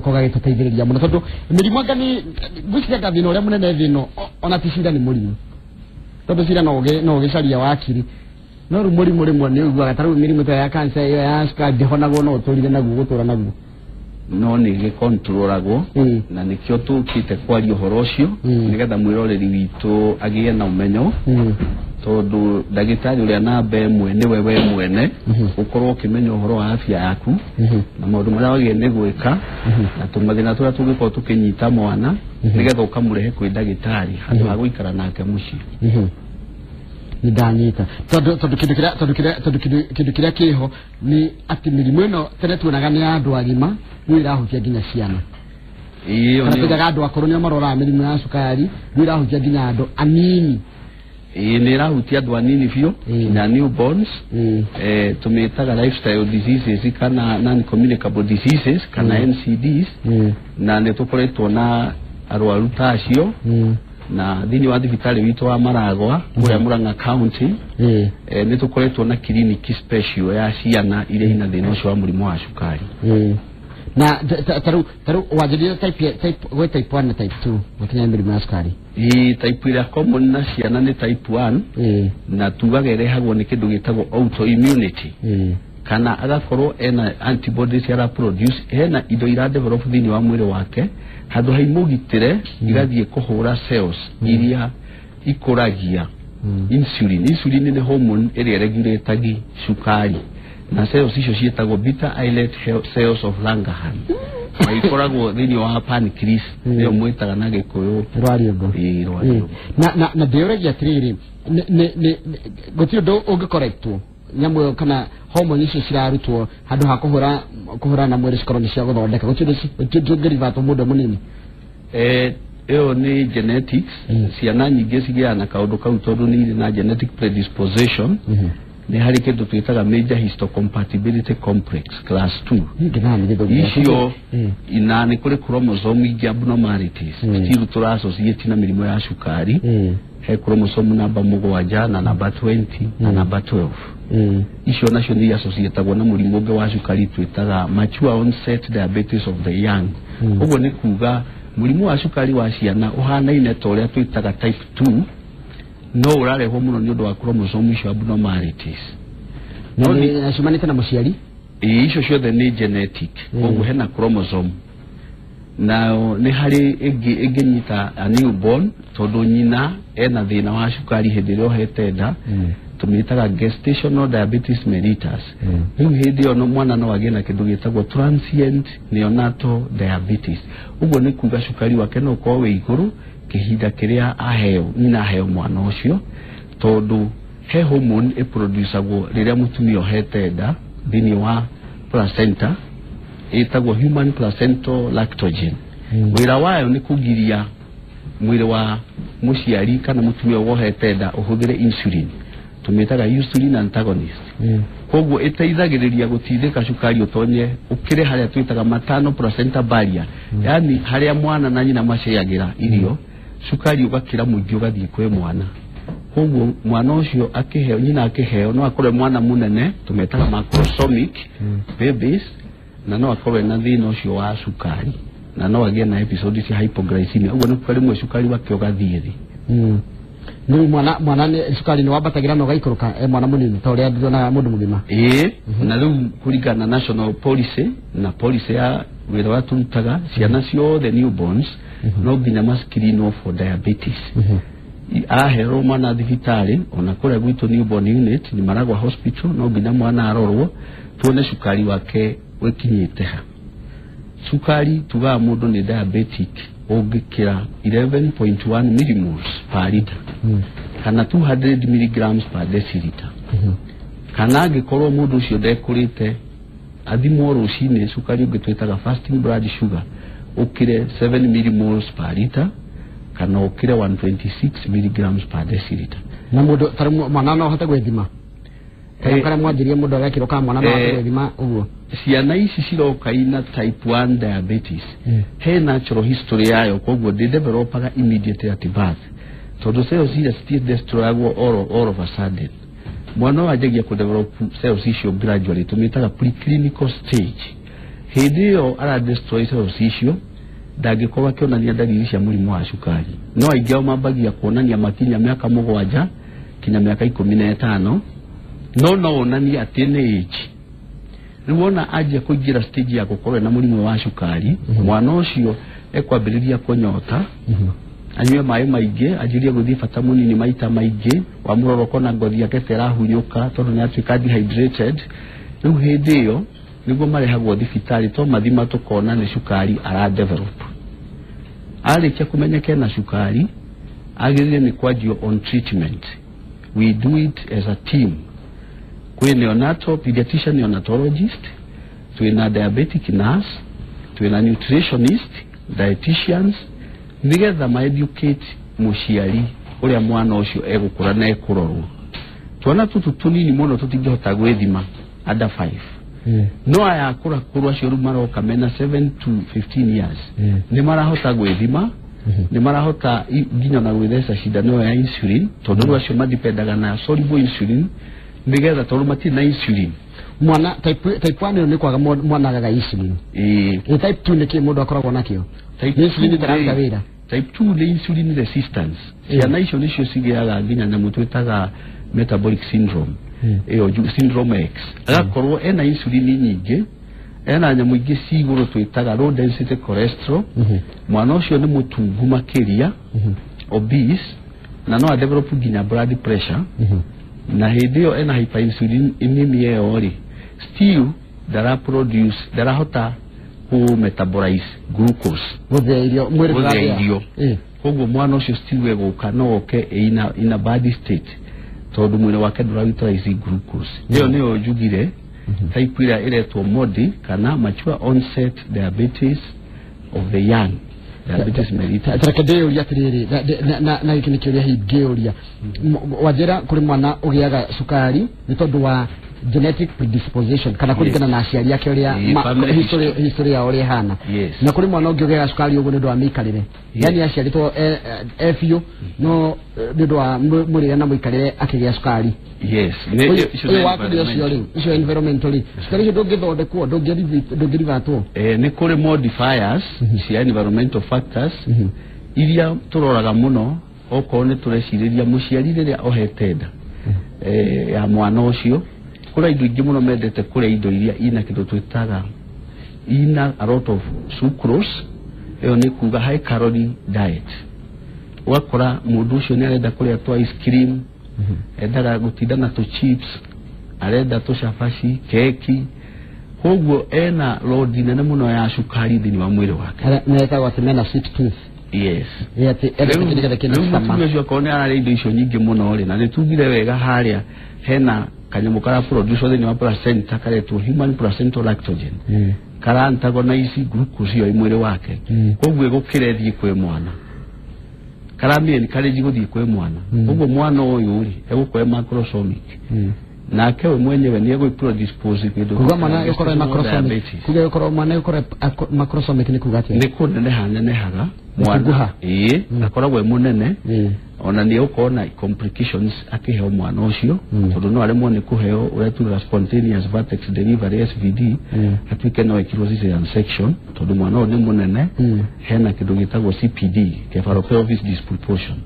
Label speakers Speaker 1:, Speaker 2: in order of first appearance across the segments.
Speaker 1: Gũgagĩtũteithĩrĩria mũno tondũ mĩrimũ anga nĩ ngwĩciria anga thĩna ũrĩa mũnene thĩ ĩno ona ti cira, nĩ mũrimũ, tondũ cira no ũgĩcaria wakiri, no rĩu mũrimũ rĩmwe nĩ ũiguaga ta rĩu mĩrimũ ta ya cancer, ĩyo ya cukari ndĩhonagwo, no ũtũrire naguo, gũtũra naguo.
Speaker 2: No nĩ gĩkontrolagwo na nĩkĩo tũkĩte kwaria ũhoro ũcio nĩgetha mwĩroreri witũ agĩe na ũmenyo, tondũ ndagĩtarĩ ũrĩa namba ĩmwe nĩwe we mwene ũkorwo ũkĩmenya ũhoro wa afya yaku na maũndũ marĩa wagĩrĩire nĩ gwĩka na tũmathĩna tũrĩa tũngĩkorwo tũkĩnyita mwana, nĩgetha ũkamũrehe kwĩ ndagĩtarĩ handũ ha gũikara nake mũciĩ.
Speaker 1: Nĩ ndanyita, tondũ kĩndũ kĩrĩa tondũ kĩrĩa tondũ kĩndũ kĩrĩa kĩho nĩ atĩ mĩrimũ ĩno tene tuonaga nĩ ya andũ agima, rĩu ĩrahutia nginya ciana.
Speaker 2: Ĩyo
Speaker 1: kana
Speaker 2: nĩyo.
Speaker 1: Tugaga andũ akũrũ nĩo maroraga mĩrimũ ya cukari, rĩu ĩrahutia nginya andũ anini.
Speaker 2: Ĩĩ, nĩ ĩrahutia andũ anini biũ, nginya newborns. Tũmĩtaga lifestyle diseases kana non communicable diseases kana NCDs, na nĩ tũkoretwo na arwaru ta acio na thĩinĩ wa thibitarĩ witũ wa Maragwa kũrĩa Murang'a County. Nĩ tũkoretwo na kiriniki special ya ciana iria ina thĩna ũcio wa mũrimũ wa cukari.
Speaker 1: Na ta rĩu wanjĩrire type gwĩ type 1 na type 2 gũkinya mĩrimũ ya cukari.
Speaker 2: Ĩ, type ĩrĩa common na ciana nĩ type 1, na tugaga ĩrehagwo nĩ kĩndũ gĩtagwo autoimmunity, kana agakorwo ena antibodies ara produce, hena indo ira develop thĩinĩ wa mwĩrĩ wake, handũ ha imũgitĩre igathiĩ kũhũra cells iria ikũragia insulin. Insulin nĩ hormone ĩrĩa ĩregulatagi cukari, na cells icio ciĩtagwo beta islet cells of Langerhans, na ikoragwo thĩinĩ wa pancreas, nĩyo mwĩtaga na Gĩkũyũ
Speaker 1: rwariũngũ.
Speaker 2: Ĩĩ, rwariũngũ.
Speaker 1: Na ndĩũragia atĩrĩrĩ, nĩ gũtirĩ ũndũ ũngĩkorektwo nyamũ ĩyo kana hormone icio cirarutwo handũ ha kũhũra na mwĩrĩ cikorwo nĩ cia gũthondeka, gũtirĩ ũndũ ũngĩrivatwo mũndũ mũnini?
Speaker 2: Ĩyo nĩ genetics. Ciana nyingĩ cigĩaga na kaũndũ kau tondũ nĩ irĩ na genetic predisposition. Nĩ harĩ kĩndũ twĩtaga major histocompatibility complex class 2.
Speaker 1: Ngĩnaga nĩ gĩthũngũ.
Speaker 2: Icio na nĩ kũrĩ chromosome ingĩ abnormalities still tũra associate na mĩrimũ ya cukari. He chromosome namba 7 na namba 20 na namba 12. Icio nacio nĩ associatagwo na mũrimũ ũngĩ wa cukari twĩtaga mature onset diabetes of the young. Ũguo nĩ kuga mũrimũ wa cukari wa ciana ũhanaine ta ũrĩa twĩtaga type 2, no ũrarehwo mũno nĩ ũndũ wa chromosome icio abnormalities.
Speaker 1: Na nĩ ciumanĩte na mũciari?
Speaker 2: Ĩĩ, icio ciothe nĩ genetic. Koguo hena chromosome, na nĩ harĩ ĩngĩ ĩngĩnyita a newborn tondũ nyina ena thĩna wa cukari hĩndĩ ĩrĩa ohete nda, tũmĩtaga gestational diabetes mellitus. Rĩu hĩndĩ ĩyo mwana no agĩe na kĩndũ gĩtagwo transient neonatal diabetes. Ũguo nĩ kuga cukari wake no ũkorwo wĩ igũrũ kĩhinda kĩrĩa aheo, nyina aheo mwana ũcio, tondũ he hormone ĩproducagwo rĩrĩa mũtumia ohete nda thĩinĩ wa placenta, ĩtagwo human placental lactogen. Wĩra wayo nĩ kũgiria mwĩrĩ wa mũciari kana mũtumia wohete nda ũhũthĩre insulin, tũmĩtaga insulin antagonist. Koguo ĩteithagĩrĩria gũtindĩka cukari ũtonye ũkĩre harĩa twĩtaga maternal placenta barrier, yani harĩa mwana na nyina maceagĩra irio, cukari ũgakĩra mũingĩ ũgathiĩ kwĩ mwana. Koguo mwana ũcio akĩheo, nyina akĩheo, no akorwo e mwana mũnene, tũmetaga macrosomic babies, na no akorwo ena thĩna ũcio wa cukari na no agĩe na episode cia hypoglycemia. Ũguo nĩ kuga rĩmwe cukari wake ũgathiĩ thĩ.
Speaker 1: Rĩu mwana nĩ cukari nĩ wambatagĩra na ũgaikũrũka e mwana mũnini ta ũrĩa ndĩronaga mũndũ mũgima?
Speaker 2: Ĩĩ, na rĩu kũringana na national policy na policy ya wĩra ũrĩa tũrutaga, ciana ciothe newborns no nginya mascreenwo for diabetes. Aherwo mwana thibitarĩ, ona kũrĩa gwitũ newborn unit ni Maragwa Hospital, no nginya mwana arorwo tuone cukari wake wĩkinyĩte ha. Cukari tugaga mũndũ nĩ diabetic ũngĩkĩra 11.1 millimoles per liter kana 200 milligrams per deciliter, kana angĩkorwo mũndũ ũcio ndekũrĩte, athimwo rũcinĩ cukari ũngĩ twĩtaga fasting blood sugar ũkĩre 7 millimoles per liter kana ũkĩre 126 milligrams per deciliter.
Speaker 1: Na mũndũ ta rĩu mwana no ahote gwĩthima? Karĩa mwanjirie mũndũ agekĩrwo kana mwana no ahote gwĩthima ũguo?
Speaker 2: Ciana ici ciroka ina type 1 diabetes, he natural history yayo, koguo ndĩ developaga immediately at birth, tondũ cells iria citidestroyagwo all of a sudden. Mwana ũyũ anjagia kũdevelop cells icio gradually, tũmĩtaga preclinical stage. Hĩndĩ ĩyo ara destroy cells icio, ndangĩkorwo akĩonania ndariri cia mũrimũ wa cukari. No aingĩ ao mambagia kuonania makinya mĩaka 7 kinya mĩaka 15, no wonanie atĩ nĩ age. Rĩu wona anjia kũingĩra stage ya gũkorwo na mũrimũ wa cukari, mwana ũcio ekwambĩrĩria kũnyota, anyue maĩ maingĩ, anjĩrie gũthiĩ bata mũnini maita maingĩ, wamũrora ũkona ngothi yake ta ĩrahunyũka tondũ nĩ atuĩka dehydrated. Rĩu hĩndĩ ĩyo nĩguo marehagwo thibitarĩ, to mathima tũkona nĩ cukari ara develop. Arĩkia kũmenyeka ena cukari, agĩrĩire nĩ kwanjio on treatment. We do it as a team. Kwĩ neonatal pediatrician, neonatologist, twĩna diabetic nurse, twĩna nutritionist, dietitians, nĩgetha ma educate mũciari ũrĩa mwana ũcio egũkũra na ekũrorwo. Twana tũtũ tũnini mũno tũtingĩhota gwĩthima under 5. No aya akũra kũrũ acio rĩu maroka mena 7 to 15 years, nĩ marahota gwĩthima, nĩ marahota nginya na gwĩtheca cindano ĩyo ya insulin, tondũ rĩu acio madipendaga na soluble insulin, nĩgetha tondũ matirĩ na insulin.
Speaker 1: Mwana type 1 ĩyo nĩ kwaga mwana agaga insulin.
Speaker 2: Ĩĩ.
Speaker 1: Type 2 nĩ kĩ mũndũ akoragwo nakĩo?
Speaker 2: Type
Speaker 1: Nĩ insulin
Speaker 2: 2
Speaker 1: ĩtararuta wĩra.
Speaker 2: Type 2 nĩ insulin resistance. Ciana icio nĩcio cigĩaga nginya nyamũ twĩtaga metabolic syndrome, ĩyo syndrome X. Agakorwo ena insulin nyingĩ, ena nyamũ ingĩ ci igũrũ twĩtaga low density cholesterol. Mwana ũcio nĩ mũtungu makĩria, obese, na no adevelop nginya blood pressure. Na hĩndĩ ĩyo ena hyperinsulinemia ĩyo rĩ, still ndara produce, ndarahota ku metabolize glucose,
Speaker 1: Gũthĩa irio mwĩrĩ
Speaker 2: gũthĩa
Speaker 1: ndũrathĩa.
Speaker 2: irio. Koguo mwana ũcio still egũka no oke in a bad state, tondũ mwĩrĩ wake ndũra utilize glucose. Ĩyo nĩyo njugire type ĩrĩa ĩretwo MODY, kana mature onset diabetes of the young, diabetes mellitus.
Speaker 1: Tareke ndĩyũria atĩrĩrĩ, na gĩkĩ nĩ kĩũria hihi ngĩũria. Wanjĩra kũrĩ mwana ũgĩaga cukari nĩ tondũ wa genetic predisposition, kana kũringana na aciari ake ũrĩa
Speaker 2: Family history.
Speaker 1: History yao ũrĩa ĩhana. Na kũrĩ mwana ũngĩ ũgĩaga cukari ũguo nĩ ũndũ wa mĩikarĩre, yani aciarĩtwo e biũ, no nĩ ũndũ wa mũrĩre na mũikarĩre akĩgĩa cukari.
Speaker 2: Yes.
Speaker 1: Ũyũ
Speaker 2: Icio
Speaker 1: ũyũ
Speaker 2: nĩ
Speaker 1: waku nĩ ũcio
Speaker 2: environmental.
Speaker 1: rĩu ũcio environmental rĩ, cukari ũcio ndũngĩthondekwo, ndũngĩrivatwo?
Speaker 2: Nĩ kũrĩ modifiers cia environmental factors iria tũroraga mũno okorwo nĩ tũrecirĩria mũciari rĩrĩa ohete nda ya mwana ũcio. Kũrĩ indo ingĩ mũno mendete kũrĩa, indo iria ina kĩndũ twĩtaga ina a lot of sucrose, ĩyo nĩ kuga high calorie diet. Ũgakora mũndũ ũcio nĩ arenda kũrĩa twa ice cream, endaga gũtinda na tũ chips, arenda tũcabaci, keki, koguo ena load nene mũno ya cukari thĩinĩ wa mwĩrĩ wake.
Speaker 1: Arĩa metagwo atĩ mena sweet tooth.
Speaker 2: Yes.
Speaker 1: Ĩ atĩ endete kĩndũ gĩothe kĩna
Speaker 2: Rĩu
Speaker 1: cama.
Speaker 2: mũtumia ũcio akorwo nĩ ararĩa indo icio nyingĩ mũno rĩ, na nĩ tugire wega harĩa hena kanyamũ kara produce thĩinĩ wa placenta karetwo human placental lactogen, kara antagonize glucose ĩyo ĩ mwĩrĩ wake. Koguo ĩgũkĩra ĩthiĩ kwĩ mwana, karamĩ encourage gũthiĩ kwĩ mwana. Koguo mwana ũyũ rĩ, egũkorwo e macrosomic, nake we mwenyewe nĩ egũ predispose kĩndũ
Speaker 1: Kuga mwana
Speaker 2: gĩtagwo
Speaker 1: ĩkorwo e
Speaker 2: gestational
Speaker 1: macrosomic.
Speaker 2: diabetes.
Speaker 1: Kuga ĩkorwo mwana ĩkorwo macrosomic nĩ kuga atĩa?
Speaker 2: Nĩ kũneneha nenehaga.
Speaker 1: Gũtunguha.
Speaker 2: Ĩĩ, akoragwo e mũnene. Ona nĩ egũkorwo na complications akĩheo mwana ũcio, tondũ no aremwo nĩ kũheo ũrĩa tugaga spontaneous vertex delivery, SVD, atuĩke no ekirwo cesarean section tondũ mwana ũyũ nĩ mũnene. Hena kĩndũ gĩtagwo CPD, cephalopelvis disproportion.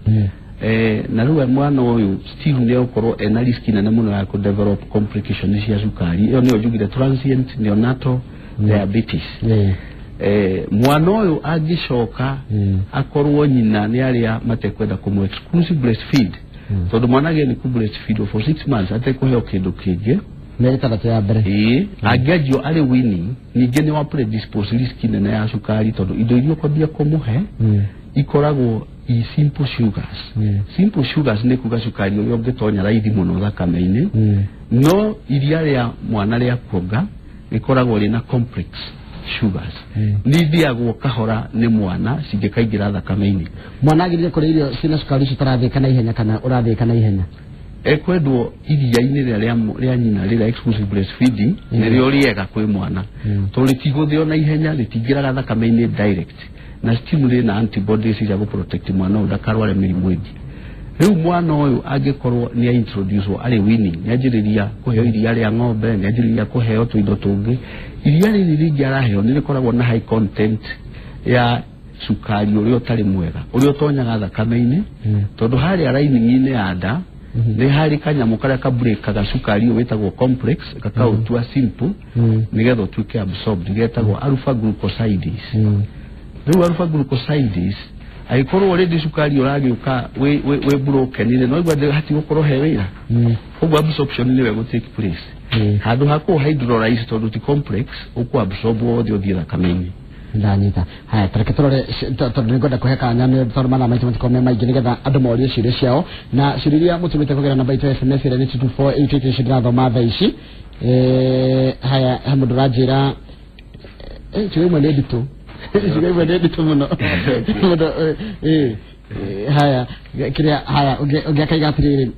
Speaker 2: Na rĩu mwana ũyũ still nĩ egũkorwo ena risk nene mũno ya kũ develop complications cia cukari. Ĩyo nĩyo njugire transient neonatal diabetes. Mwana ũyũ angĩcoka akorwo nyina nĩ arĩa matekwenda kũmũ exclusive breastfeed, tondũ mwana agĩe nĩ kũ breastfeed for 6 months atekũheo kĩndũ kĩngĩ,
Speaker 1: Mĩeri 6 ya mbere.
Speaker 2: Ĩĩ, angĩanjio arĩ weaning, ningĩ nĩ wa predispose risk nene ya cukari, tondũ indo iria ũkwambia kũmũhe ikoragwo i simple sugars. Simple sugars nĩ kuga cukari ũrĩa ũngĩtonya raithi mũno thakame-inĩ, no iria rĩa mwana rĩa kuonga rĩkoragwo rĩna complex sugars, nĩ ithiagwo kahora nĩ mwana cingĩkaingĩra thakame-inĩ.
Speaker 1: Mwana agĩrĩire kũrĩa irio ciĩna cukari ũcio ũtarathĩka na ihenya kana ũrathĩka na ihenya?
Speaker 2: Ekwendwo iria-inĩ rĩrĩa rĩa nyina rĩrĩa exclusive breastfeeding, nĩrĩo rĩega kwĩ mwana, tondũ rĩtigũthĩo na ihenya, rĩtingĩraga thakame-inĩ direct, na still rĩna antibodies cia gũ protect mwana ũyũ ndakarware mĩrimũ ĩngĩ. Rĩu mwana ũyũ angĩkorwo nĩ introduce arĩ winning, nĩ anjĩrĩria kũheo iria rĩa ng'ombe, nĩ anjĩrĩria kũheo tũindo tũngĩ, iria rĩrĩ rĩngĩ araheo nĩ rĩkoragwo na high content ya cukari ũrĩa ũtarĩ mwega, ũrĩa ũtonyaga thakame-inĩ, tondũ harĩa lining-inĩ ya nda nĩ harĩ kanyamũ karĩa kabrekaga cukari ũyũ wĩtagwo complex, gakaũtua simple nĩgetha ũtuĩke absorbed, getagwo alpha glucosidase. Rĩu alpha glucosidase angĩkorwo already cukari ũragĩũka wĩ broken rĩ, no igua hatigũkorwo he wĩra, koguo absorption nĩwe gũ take place. Handũ ha kũ hydrolyze, tondũ ti complex, ũkũ absorb wothe ũthiĩ thakame-inĩ.
Speaker 1: Ndanyita. Haya, tareke turore tondũ nĩngwenda kũhe kanya, nĩ tondũ mathaa maitũ matikorwo me maingĩ, nĩgetha andũ morie ciũria ciao na ciũria iria mũtũmĩte kũgerera namba itũ ya SMS ĩrĩa nĩ 22488 ndĩrathoma thaa ici. Haya, he mũndũ ũranjĩra ciũria imwe nĩ nditũ, ciũria imwe nĩ nditũ mũno. Mũndũ haya kĩrĩa haya ũngĩ akaiga atĩrĩrĩ,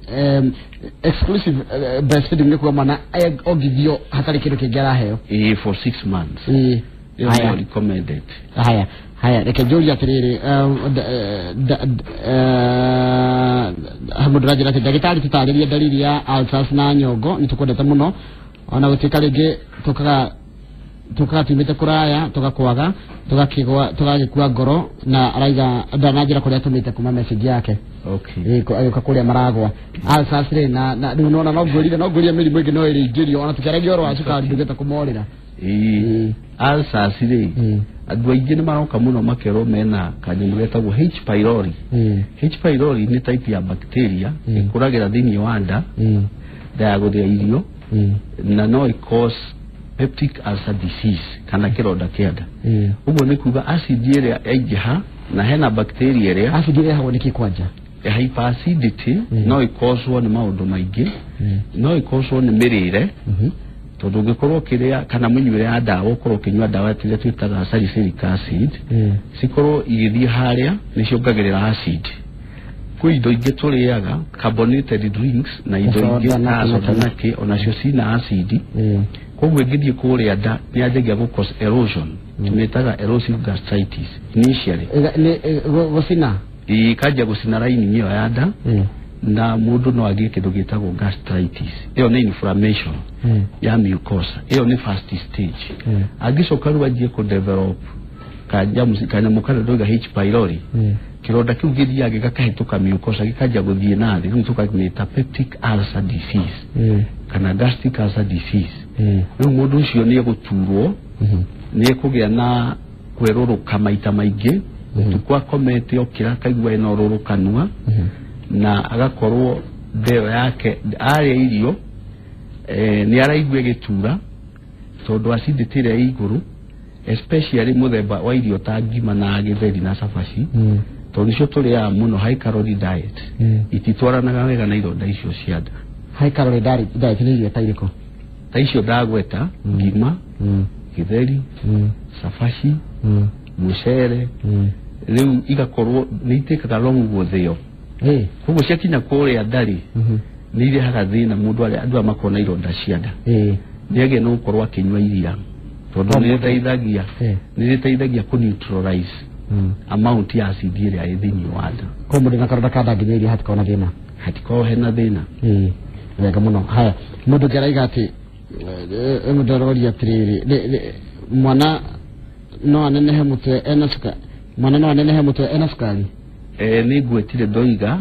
Speaker 1: exclusive breastfeeding nĩ kuga mwana ongithio hatarĩ kĩndũ kĩngĩ araheo?
Speaker 2: Ĩĩ, for 6 months. Ĩyo
Speaker 1: Haya.
Speaker 2: nĩyo recommended.
Speaker 1: Haya haya, reke njũrie atĩrĩrĩ, mũndũ ũranjĩra atĩ ndagĩtarĩ, tũtarĩrie ndariri ya ulcers na nyongo, nĩ tũkwendete mũno, ona gũtuĩka rĩngĩ tũkaga tumĩte kũraya tũgakwaga tũgakĩgwa tũgagĩkua ngoro, na araiga ndananjĩra kũrĩa atũmĩte kuma message yake. Agĩũka kũrĩa maragwa ulcers rĩ, na rĩu nona no ngwĩrire mĩrimũ ĩngĩ no ĩrĩingĩrio, ona tũkĩaragia ũhoro wa cukari ndugĩte kũmorĩra.
Speaker 2: Ĩĩ, ulcers rĩ, andũ aingĩ nĩ maroka mũno makerwo mena kanyamũ getagwo H pylori. H pylori nĩ type ya bacteria ĩkũragĩra thĩinĩ wa nda, nda ya gũthĩa irio, na no ĩ cause peptic ulcer disease kana kĩronda kĩa nda. Ũguo nĩ kuga acid ĩrĩa yaingĩha na hena bacteria ĩrĩa
Speaker 1: Acid ĩrehagwo nĩkĩ kwanja?
Speaker 2: Hyperacidity no ĩkoswo nĩ maũndũ maingĩ. No ĩkoswo nĩ mĩrĩre, tondũ ũngĩkorwo ũkĩrĩa kana mĩnyuĩre ya ndawa, ũkorwo ũkĩnyua ndawa iria twĩtaga salicylic acid, cikorwo igĩthiĩ harĩa nĩ ciongagĩrĩra acid. Kwĩ indo ingĩ tũrĩaga, carbonated drinks na indo
Speaker 1: Soda
Speaker 2: ingĩ
Speaker 1: na
Speaker 2: ta
Speaker 1: kĩ na
Speaker 2: soda
Speaker 1: kĩ.
Speaker 2: na kĩ, onacio cina acid. Koguo ĩngĩthiĩ kũrĩa nda nĩ yanjagia gũ cause erosion, tũmĩtaga erosive gastritis initially.
Speaker 1: Nĩ gũcina.
Speaker 2: Ĩkanjia gũcina lining ĩyo ya nda, na mũndũ no agĩe kĩndũ gĩtagwo gastritis. Ĩyo nĩ inflammation ya mucosa, ĩyo nĩ first stage. Angĩcoka rĩu anjie kũ develop kanyamũ karĩa ndoiga H pylori, kĩronda kĩu gĩthiaga gĩgakahĩtũka mucosa, gĩkanjia gũthiĩ na thĩ, rĩu tũkamĩta peptic ulcer disease kana gastric ulcer disease. Rĩu mũndũ ũcio nĩ egũturwo, nĩ ekũgĩa na kwerũrũka maita maingĩ ũtukũ, akomete okĩra akaigua ena ũrũrũ kanua, na agakorwo ndeo yake arĩa irio nĩ araigua ĩgĩtura, tondũ acidity ĩrĩa ĩ igũrũ, especially mũthemba wa irio ta ngima na gĩtheri na cabaci, tondũ nĩcio tũrĩaga mũno, high calorie diet, ititwaranaga wega na ironda icio cia nda.
Speaker 1: High calorie diet nĩ irio ta irĩkũ?
Speaker 2: Ta icio ndagweta, ngima, gĩtheri, cabaci, mũcere. Rĩu igakorwo nĩ itĩkaga long gũthĩo, koguo ciakinya kũrĩa ndarĩ nĩ irehaga thĩna. Mũndũ arĩa andũ aya makorwo na ironda cia nda nĩ agĩa na gũkorwo akĩnyua iria, tondũ
Speaker 1: O
Speaker 2: nĩ
Speaker 1: mũndũ.
Speaker 2: rĩteithagia nĩ rĩteithagia kũ neutralize amount ya acid ĩrĩa ĩ thĩinĩ wa nda.
Speaker 1: Kwa mũndũ na karonda ka nda angĩnyua iria hatikorwo na thĩna?
Speaker 2: Hatikorwo hena thĩna.
Speaker 1: Wega mũno. Haya, mũndũ ũngĩ araiga atĩ mũndũ aroria atĩrĩrĩ, mwana no anenehe mũtwe ena cukari? Mwana no anenehe mũtwe ena cukari?
Speaker 2: Nĩ ngwetire ndoiga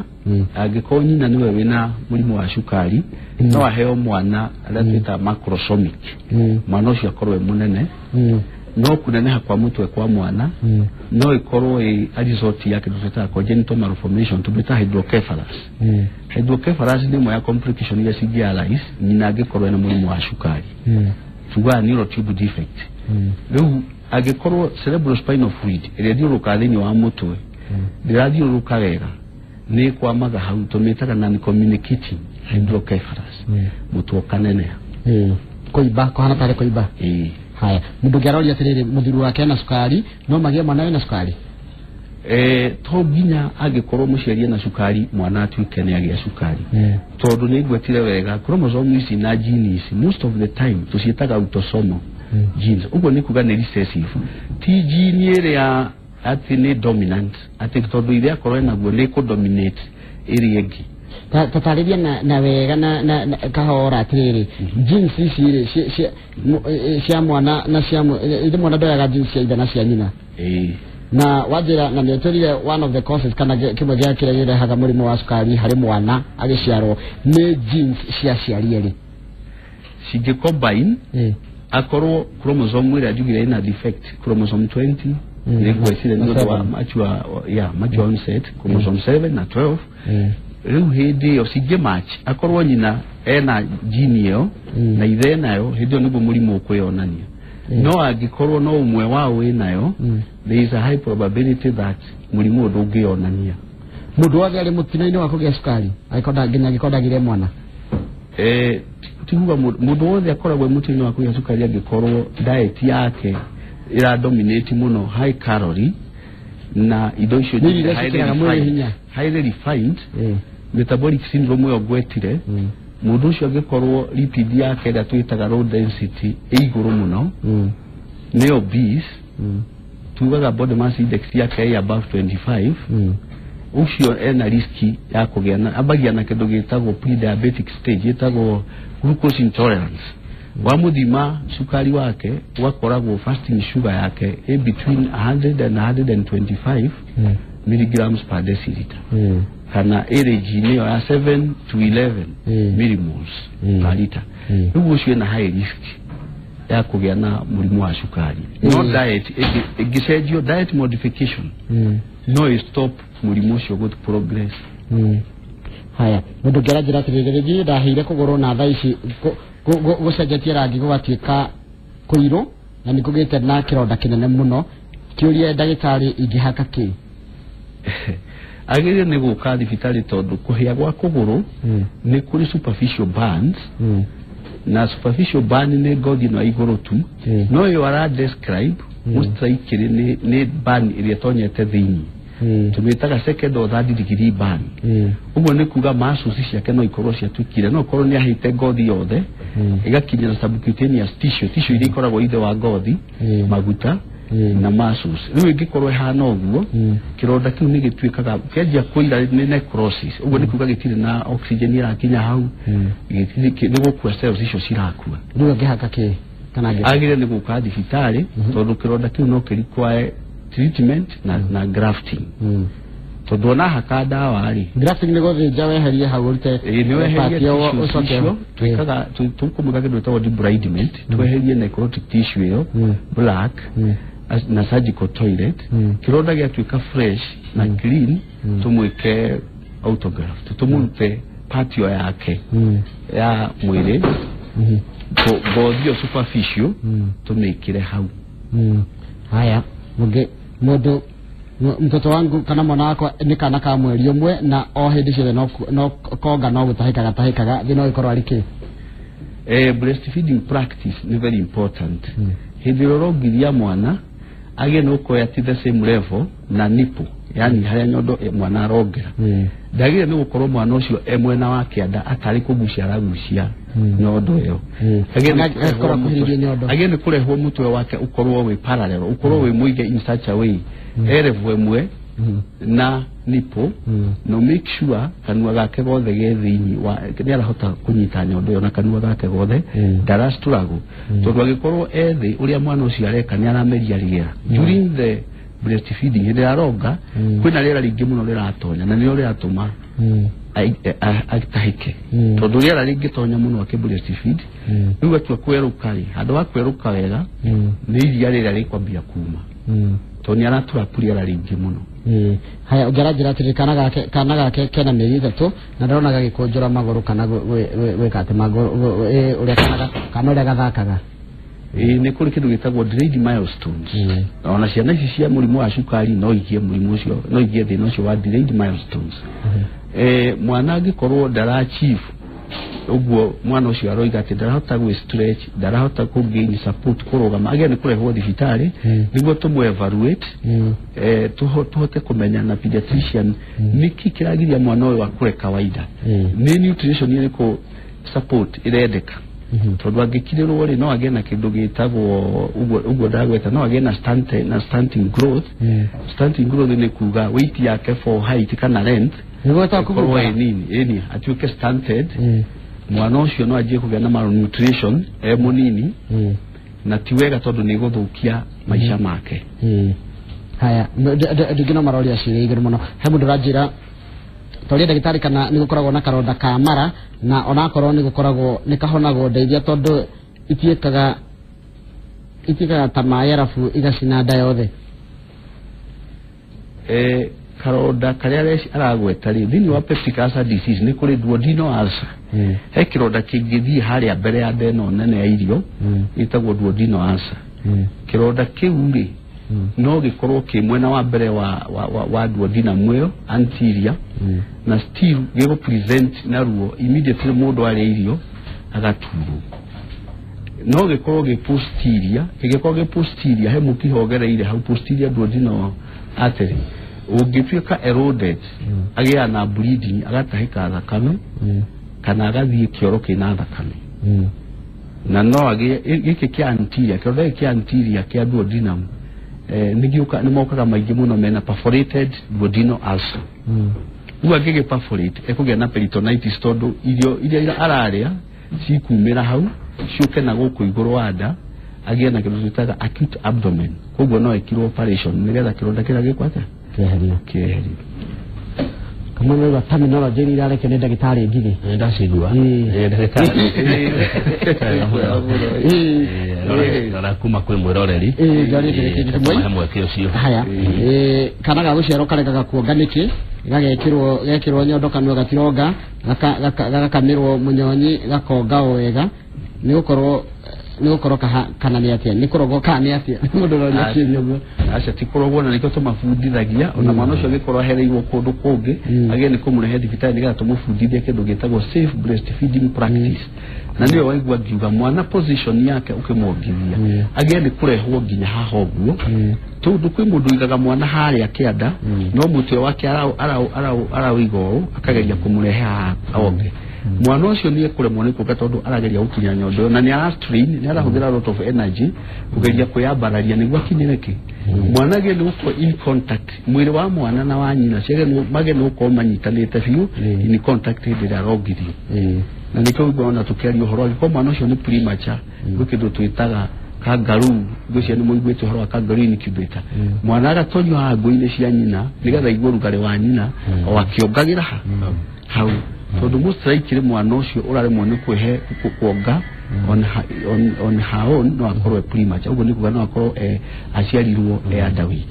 Speaker 2: angĩkorwo nyina nĩwe wĩna mũrimũ wa cukari, no aheo mwana arĩa twĩtaga macrosomic, mwana ũcio akorwo e mũnene. No kũneneha kwa mũtwe kwa mwana no ĩkorwo ĩ a result ya kĩndũ twĩtaga congenital malformation, tũmĩtaga hydrocephalus. Hydrocephalus nĩ ĩmwe ya complication iria cingĩ arise nyina angĩkorwo ena mũrimũ wa cukari, tugaga neural tube defect. Rĩu angĩkorwo cerebrospinal fluid ĩrĩa ĩthiũrũrũkaga thĩinĩ wa mũtwe ndĩrathiũrũrũka wega, nĩ ĩkwamaga hau, tũmĩtaga non communicating hydrocephalus, mũtwe ũkaneneha.
Speaker 1: Kũimba kũhana tarĩ kũimba.
Speaker 2: Ĩĩ.
Speaker 1: Haya, mũndũ ũngĩ aroria atĩrĩrĩ, mũthuri wake ena cukari, no magĩe mwana wĩna cukari?
Speaker 2: To nginya angĩkorwo mũciari ena cukari mwana atuĩke nĩ agĩa cukari, tondũ nĩ ngwetire wega chromosome ici na gene ici most of the time tũciĩtaga autosomal genes. Ũguo nĩ kuga nĩ recessive, ti gene ĩrĩa atĩ nĩ dominant, atĩ tondũ ithe akorwo enaguo nĩ kũ dominate ĩrĩa ĩngĩ.
Speaker 1: Tatarĩria na wega na kahora atĩrĩrĩ, genes ici rĩ cia mwana na cia ithe, mwana ndoyaga genes cia ithe na cia nyina?
Speaker 2: Ĩĩ.
Speaker 1: Na wanjĩra na nĩ ũtwĩrire one of the causes kana kĩmwe gĩa kĩrĩa kĩrehaga mũrimũ wa cukari harĩ mwana agĩciarwo nĩ genes cia aciari erĩ.
Speaker 2: Cingĩ combine, akorwo chromosome ĩrĩa njugire ĩna defect, chromosome 20, nĩ ngwĩciria nĩ ũndũ wa mature, yeah, mature onset, chromosome 7 na 12. Rĩu hĩndĩ ĩyo cingĩ match, akorwo nyina ena gene ĩyo na ithe enayo, hĩndĩ ĩyo nĩguo mũrimũ ũkwĩyonania. No angĩkorwo no ũmwe wao wĩnayo, there is a high probability that mũrimũ ũyũ ndũngĩyonania.
Speaker 1: Mũndũ wothe arĩ mũtino-inĩ wa kũgĩa cukari angĩkorwo nginya angĩkorwo ndagire mwana?
Speaker 2: Tiguga mũndũ wothe akoragwo e mũtino wa kũgĩa cukari angĩkorwo diet yake ĩradominate mũno high calorie na indo icio
Speaker 1: Nĩ irio iria ciĩkĩraga mwĩrĩ hinya.
Speaker 2: Highly refined. Metabolic syndrome ĩyo ngwetire, mũndũ ũcio angĩkorwo lipid yake ĩrĩa twĩtaga low density ĩ igũrũ mũno, nĩ obese, tugaga body mass index yake ĩ above 25, ũcio ena risk ya kũgĩa na, ambagia na kĩndũ gĩtagwo pre-diabetic stage, ĩtagwo glucose intolerance. Wamũthima cukari wake, ũgakoragwo fasting sugar yake ĩ between 100 and 125 milligrams per deciliter, kana ĩ range-inĩ ĩyo ya 7 to 11 millimoles per liter. Rĩu ũcio ena high risk ya kũgĩa na mũrimũ wa cukari. No diet ĩngĩcenjio, diet modification, no ĩ stop mũrimũ ũcio gũ progress.
Speaker 1: Haya, mũndũ ũngĩ aranjĩra atĩrĩrĩ, rĩngĩ ndahĩire kũgũrũ na thaa ici gũcenjetie rangi gũgatuĩka kũirũ na nĩ kũgĩte na kĩronda kĩnene mũno. Kĩũria ndagĩtarĩ, ingĩhaka kĩ?
Speaker 2: Agĩrĩire nĩ gũka thibitarĩ tondũ kũhĩa gwa kũgũrũ nĩ kũrĩ superficial burns, na superficial burn nĩ ngothi ĩno ya igũrũ tu. No ĩyo ara describe most likely nĩ burn ĩrĩa ĩtonyete thĩinĩ, tũmĩtaga second or third degree burn. Ũguo nĩ kuga muscles ciake no ikorwo ciatuĩkire, no ikorwo nĩ ahĩte ngothi yothe ĩgakinyĩra subcutaneous tissue, tissue iria ikoragwo ithe wa ngothi, maguta na muscles. Rĩu ĩngĩkorwo ĩhana ũguo, kĩronda kĩu nĩ gĩtuĩkaga kĩanjia kũira, nĩ necrosis. Ũguo nĩ kuga gĩtirĩ na oxygen ĩrakinya hau, nĩ gũkua, cells icio cirakua.
Speaker 1: Rĩu angĩhaka kĩ kana angĩ?
Speaker 2: Agĩrĩire nĩ gũka thibitarĩ tondũ kĩronda kĩu no kĩrequire treatment na grafting, tondũ ona haka ndawa rĩ.
Speaker 1: Grafting nĩ gũthĩnja weherie hau ũrute?
Speaker 2: Ĩĩ, nĩ weherie
Speaker 1: part ĩyo
Speaker 2: tissues
Speaker 1: ũcoke
Speaker 2: icio. Twĩkaga tũkũmwĩka kĩndũ gĩtagwo debridement, tweherie necrotic tissue ĩyo black na surgical toilet. Kĩronda gĩatuĩka fresh na clean, tũmwĩke autograft, tũmũrute part ĩyo yake ya mwĩrĩ, ngothi ĩyo superficial, tũmĩkĩre hau.
Speaker 1: Haya, mũngĩ mũndũ mtoto wangu kana mwana wakwa nĩ kana ka mweri ũmwe na o hĩndĩ ciothe no konga, no gũtahĩka gatahĩkaga, thĩna ũgĩkorwo arĩ kĩ?
Speaker 2: Breastfeeding practice nĩ very important. Hĩndĩ ĩrĩa ũrongiria mwana agĩe nĩ gũkorwo at the same level na nipple, yani harĩa nyondo mwana arongera, ndagĩrĩire nĩ gũkorwo mwana ũcio e mwena wa kĩanda atarĩ kũgucia aragucia nyondo ĩyo. Agĩrĩire nĩ
Speaker 1: Kana
Speaker 2: kũrehwo
Speaker 1: akorwo akuhĩrĩirie nyondo.
Speaker 2: Agĩrĩire nĩ kũrehwo mũtwe wake ũkorwo wĩ parallel, ũkorwo wĩ mũige in such a way e level ĩmwe na nipple. No make sure kanua gake gothe ge thĩinĩ wa, nĩ arahota kũnyita nyondo ĩyo na kanua gake gothe, ndarastruggle, tondũ angĩkorwo e thĩ, ũrĩa mwana ũcio areka nĩ arameria rĩera during the breastfeeding. Hĩndĩ ĩrĩa aronga, kwĩna rĩera rĩingĩ mũno rĩratonya na nĩrĩo rĩratũma atahĩke, tondũ rĩera rĩngĩtonya mũno akĩ breastfeed, rĩu atua kwerũka rĩ, handũ ha kwerũka wega, nĩ iria rĩrĩa rĩkwambia kuma, tondũ nĩ aratrap rĩera rĩingĩ mũno.
Speaker 1: Haya, ũngĩ aranjĩra atĩrĩ, kana gake kena mĩeri 3 na ndĩrona gagĩkũnjũra magũrũ kana gwĩka atĩ magũrũ ũrĩa kana ũrĩa gathakaga.
Speaker 2: Ĩĩ, nĩ kũrĩ kĩndũ gĩtagwo delayed milestones. Ona ciana ici cia mũrimũ wa cukari no igie mũrimũ ũcio, no igie thĩna ũcio wa delayed milestones. Mwana angĩkorwo ndara achieve ũguo, mwana ũcio aroiga atĩ ndarahota gwĩ stretch, ndarahota kũ gain support kũrũgama, agĩrĩire nĩ kũrehwo thibitarĩ nĩguo tũmũ evaluate, tũhote kũmenya na pediatrician nĩkĩ kĩragiria mwana ũyũ akũre kawaida, nĩ nutrition ĩrĩkũ support ĩrendeka. Tondũ angĩkirĩrwo rĩ, no agĩe na kĩndũ gĩtagwo ũguo ndagweta, no agĩe na stunting growth. Stunting growth nĩ kuga weight yake for height kana length ĩkorwo ĩ nini, ĩni atuĩke stunted. Mwana ũcio no anjie kũgĩa na malnutrition e mũnini, na ti wega tondũ nĩ gũthũkia maica make.
Speaker 1: Haya, ndingĩ no maroria ciũria igĩrĩ mũno. He mũndũ ũranjĩra toria ndagĩtarĩ kana nĩ gũkoragwo na karonda ka mara, na onakorwo nĩ gũkoragwo nĩ kahonagwo ndeithia tondũ itiĩkaga ta maĩ arabu igacina nda yothe.
Speaker 2: Karonda karĩa aragweta rĩ, thĩinĩ wa peptic ulcer disease nĩ kũrĩ duodenal ulcer. He kĩronda kĩngĩthiĩ harĩa mbere ya nda ĩno nene ya irio, gĩtagwo duodenal ulcer. Kĩronda kĩu rĩ, no gĩkorwo kĩ mwena wa mbere wa duodenum ĩyo anterior, na still gĩgũ present na ruo immediately mũndũ arĩa irio agaturwo. No gĩkorwo gĩ posterior, kĩngĩkorwo gĩ posterior he mũkiha ũgereire hau posterior duodenal artery, ũngĩtuĩka eroded, agĩaga na bleeding, agatahĩka thakame, kana agathiĩ kĩoro kĩna thakame. Na no agĩe gĩkĩ kĩa anterior, kĩronda gĩkĩ kĩa anterior kĩa duodenum, nĩ mokaga maingĩ mũno mena perforated duodenal ulcer. Rĩu angĩgĩ perforate ekũgĩa na peritonitis tondũ irio iria ararĩa cikumĩra hau ciũke na gũkũ igũrũ wa nda, agĩe na kĩndũ twĩtaga acute abdomen. Koguo no ĩkirwo operation nĩgetha kĩronda kĩrĩa gĩkwo atĩa? Kĩeherio.
Speaker 1: Kamwe nĩ terminology iria irarekio nĩ ndagĩtarĩ Ngigĩ.
Speaker 3: Ndacigua. Ndagĩtarĩ. Rora kuma kwĩ mwĩroreri. Mweke ũcio.
Speaker 1: Haya. Kana ga gũciarwo karegaga kuonga nĩkĩ? Gagekĩrwo nyondo kanua gatironga, gagakamĩrwo mũnyonyi gakonga o wega. Nĩ gũkorwo kana nĩ atĩa? Nĩ kũrogwo kana nĩ atĩa? Mũndũ ũroria kĩũria ũguo.
Speaker 2: Aca ti kũrogwo, na nĩkĩo tũmabundithagia. Ona mwana ũcio angĩkorwo ahereirwo kũndũ kũngĩ, agĩe nĩ kũmũrehe thibitarĩ nĩgetha tũmũbundithie kĩndũ gĩtagwo safe breastfeeding practice. Na nĩyo waigua ngiuga mwana position yake ũkĩmwongithia agĩe nĩ kũrehwo nginya haha ũguo, tondũ kwĩ mũndũ ũigaga mwana harĩa kĩanda, no mũtwe wake araũiga ũũ, akageria kũmũrehe haha onge. Mwana ũcio nĩ ekũremwo nĩ kuonga tondũ arageria gũkinya nyondo ĩyo, na nĩ ara strain, nĩ arahũthĩra lot of energy kũgeria kwĩyambararia nĩguo akinyĩre kĩ. Mwana agĩe nĩ gũkorwo in contact, mwĩrĩ wa mwana na wa nyina magĩe nĩ gũkorwo manyitanĩte biũ in contact hĩndĩ ĩrĩa arongithio. Na nĩkĩo ũiguaga ona tũkĩaria ũhoro angĩkorwo mwana ũcio nĩ premature, gwĩ kĩndũ twĩtaga kangaroo, ngwĩciria nĩ mũiguĩte ũhoro wa kangaroo incubator. Mwana agatonyio haha ngũ-inĩ cia nyina nĩgetha aigue ũrugarĩ wa nyina o akĩongagĩra hau, tondũ most likely mwana ũcio ũraremwo nĩ kwĩhe kuonga on her own no akorwo e premature. Ũguo nĩ kuga no akorwo aciarirwo e underweight.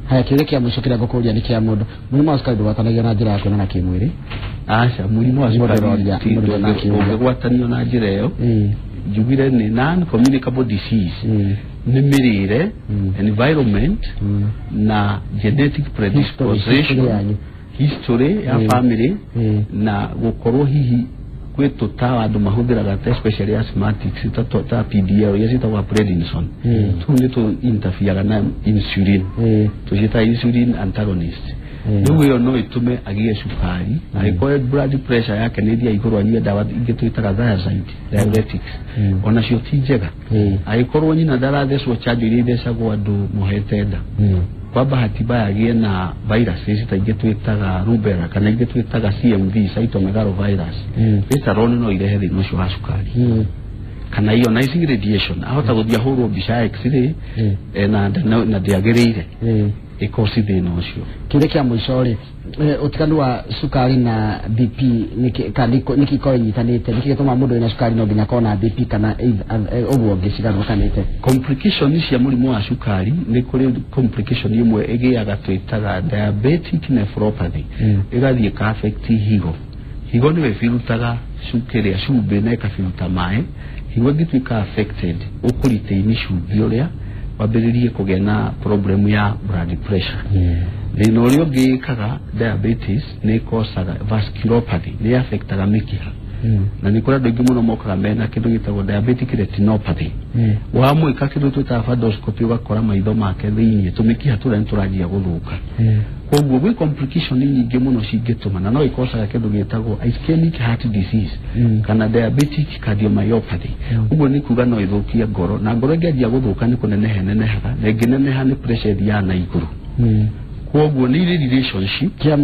Speaker 1: Haya, kĩũria kĩa mũico kĩrĩa ngũkũria nĩ kĩa mũndũ. Mũrimũ wa cukari ndũgwatanagio na njĩra ya kuonana kĩmwĩrĩ?
Speaker 2: Aca, mũrimũ wa cukari ndũngĩgwatanio na njĩra ĩyo. Njugire nĩ non communicable disease, nĩ mĩrĩre, environment na genetic predisposition, history ya family, na gũkorwo hihi kwĩ tũtawa andũ mahũthĩraga ta especially asthmatics ta PDL iria ciĩtagwo prednisone. Tũu nĩ tũ interfere na insulin, tũciĩtaga insulin antagonist. Rĩu ĩyo no ĩtũme agĩe cukari, angĩkorwo blood pressure yake nĩ ĩthiaga igũrũ anyue ndawa ingĩ twĩtaga thiazide diuretics, onacio ti njega. Angĩkorwo nyina ndarathecwo chanjo iria ithecagwo andũ mohete nda, kwa bahati mbaya agĩe na viruses ta ingĩ twĩtaga rubella kana ingĩ twĩtaga CMV, cytomegalovirus, later on no irehe thĩna ũcio wa cukari. Kana ionizing radiation, ahota gũthiĩ ahũrwo mbica ya x-ray na ndĩagĩrĩire ĩkosi thĩna ũcio.
Speaker 1: Kĩũria kĩa mũico rĩ, ũtiganu wa cukari na BP nĩkĩ ikoragwo inyitanĩte? Nĩkĩ gĩtũmaga mũndũ wĩna cukari no nginya akorwo na BP kana ũguo ũngĩ cigarũrũkanĩte?
Speaker 2: Complication cia mũrimũ wa cukari, nĩ kũrĩ complication ĩmwe ĩgĩaga twĩtaga diabetic nephropathy, ĩgathiĩ ĩka affect higo. Higo nĩyo ĩbirutaga kĩrĩa cumbĩ na ĩkabiruta maĩ. Higo ĩngĩtuĩka affected, ũkũritaini cumbĩ ũrĩa wambĩrĩrie kũgĩa na problem ya blood pressure. Thĩna ũrĩa ũngĩ ĩkaga diabetes nĩ ĩkosaga vasculopathy, nĩ affectaga mĩkiha. Na nĩ kũrĩ andũ aingĩ mũno mokaga mena kĩndũ gĩtagwo diabetic retinopathy. Wamwĩka kĩndũ twĩtaga fundoscopy ũgakora maitho make thĩiniĩ tũmĩkiha tũrĩa nĩ tũranjia gũthũka. Koguo gwĩ complication nyingĩ mũno cingĩtũma na no ikocaga kĩndũ gĩtagwo ischemic heart disease kana diabetic cardiomyopathy. Ũguo nĩ kuga no ĩthũkie ngoro, na ngoro ĩngĩanjia gũthũka nĩ kũneneha nenehaga, na ĩngĩneneha nĩ pressure ĩthiaga na igũrũ. Koguo nĩ irĩ relationship.
Speaker 1: Kĩa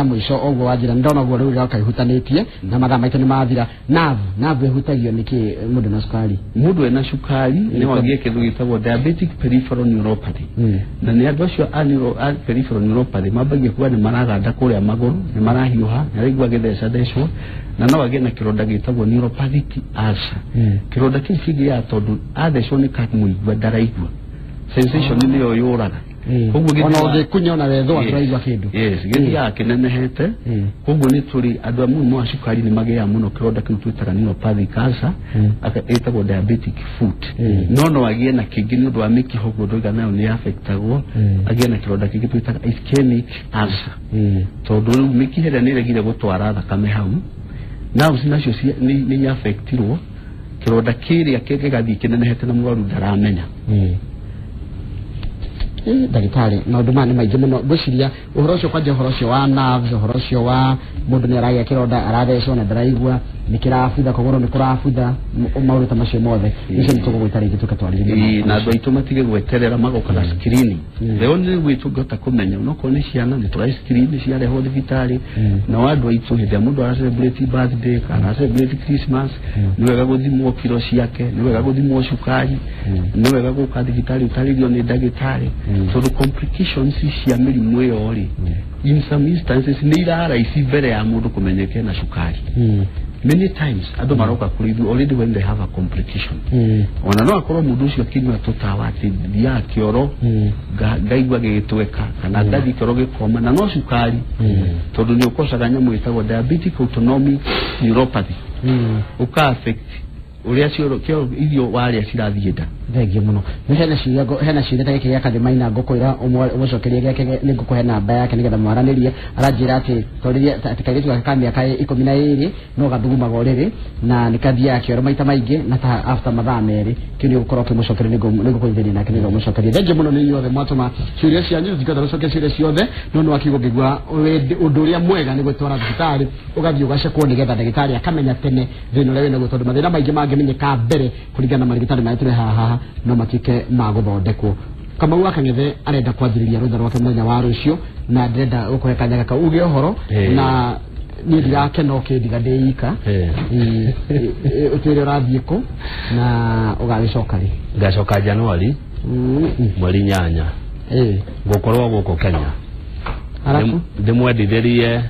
Speaker 1: mũico ũguo wanjĩra ndona ũguo rĩu gĩoka ihutanĩtie na mathaa maitũ nĩ mathira. Nerve ĩhutagio nĩkĩ mũndũ na cukari?
Speaker 2: Mũndũ ena cukari no agĩe kĩndũ gĩtagwo diabetic peripheral neuropathy. Na nĩ andũ acio a peripheral neuropathy mambagia kuga nĩ maraganda kũrĩa magũrũ, nĩ marahiũha, nĩ araigua agĩthecathecwo, na no agĩe na kĩronda gĩtagwo neuropathic ulcer. Kĩronda kĩu kĩgĩaga tondũ athecwo nĩ kamũigua ndaraigua, sensation nĩyo yũraga.
Speaker 1: Koguo ona ũngĩkunya ona wethwo ndũraigua kĩndũ.
Speaker 2: Yes, gĩthiaga kĩnenehete. Koguo nĩ tũrĩ andũ a mũrimũ wa cukari nĩ magĩaga mũno kĩronda kĩu twĩtaga neuropathic ulcer, ĩtagwo diabetic foot. No agĩe na kĩngĩ nĩ ũndũ wa mĩkiha ũguo ndoiga nayo nĩ affectagwo, agĩe na kĩronda kĩngĩ twĩtaga ischemic ulcer. Tondũ rĩu mĩkiha ĩrĩa nĩ ĩregire gũtwara thakame hau, nerves nacio nĩ affectirwo, kĩronda kĩrĩa kĩgathiĩ kĩnenehete na mũrwaru ndaramenya.
Speaker 1: Ndagĩtarĩ, maũndũ maya nĩ maingĩ mũno. Ngwĩciria ũhoro ũcio kwanja, ũhoro ũcio wa nerves, ũhoro ũcio wa mũndũ nĩ aragĩa kĩronda, arathecwo na ndaraigua, nĩ kĩrabutha, kũgũrũ nĩ kũrabutha, maũndũ ta macio mothe. Icio nĩ tũgũgwĩta rĩngĩ tũke twarĩrĩrie.
Speaker 2: Na andũ aitũ matige gweterera magoka na screening. The only way tũngĩhota kũmenya onokorwo nĩ ciana nĩ tũrahi screen ciarehwo thibitarĩ. Nao andũ aitũ hĩndĩ ĩrĩa mũndũ ara celebrate birthday kana celebrate Christmas, nĩ wega gũthimwo kiro ciake, nĩ wega gũthimwo cukari, nĩ wega gũka thibitarĩ ũtarĩrio nĩ ndagĩtarĩ, tondũ complications cia mĩrimũ ĩyo rĩ, in some instances nĩ iraraici mbere ya mũndũ kũmenyeke na cukari. Many times andũ maroka kũrĩ ithuĩ already when they have a complication. Ona no akorwo mũndũ ũcio akĩnyua tũtawa atĩ thiaga kĩoro ngaigua gĩgĩtweka kana ngathiĩ kĩoro gĩkoma, na no cukari, tondũ nĩ ũkocaga nyamũ ĩtagwo diabetic autonomic neuropathy, ũka affect ũrĩa cioro irio warĩa cirathiĩ nda.
Speaker 1: Thengio mũno. Nĩ hena ciũria, hena ciũria ta gĩkĩ gĩa Kathima ngũkwĩra ũmũcokerie gĩake, nĩ ngũkũhe namba yake nĩgetha mwaranĩrie. Aranjĩra atĩ twarĩrie atĩ kairĩtu gake ka mĩaka 12 no gathugumaga ũrĩrĩ na nĩ kathiaga kĩoro maita maingĩ na ta after mathaa 2. Kĩu nĩ ũgũkorwo ũkĩmũcokeria, nĩ ngũkũnyitithania nake nĩgetha ũmũcokerie. Thengio mũno nĩ inyuothe mwatũma ciũria cianyu, tũtingĩhota gũcokia ciũria ciothe, no nĩ wakiugo ngĩigua ũndũ ũrĩa mwega nĩ gwĩtwara thibitarĩ ũgathiĩ ũgacekwo nĩgetha ndagĩtarĩ akamenya tene thĩna ũrĩa wĩnaguo, tondũ mathĩna maingĩ mangĩmenyeka mbere kũringana na marigitari marĩa tũrĩ haha no matuĩke ma gũthondekwo. Kamau wa Kang'ethe arenda kwanjĩrĩria rũtha rwake mũthenya wa rũciũ, na ndĩrenda gũkũhe kanya gaka uge ũhoro, na niĩ ndirakena ũkĩndiga ndĩ ika. Ũtwĩre ũrathiĩ kũ na ũgagĩcoka rĩ?
Speaker 3: Ngacoka Januari mweri 8. Ngũkorwo gũkũ Kenya. Ndĩmwendithĩrie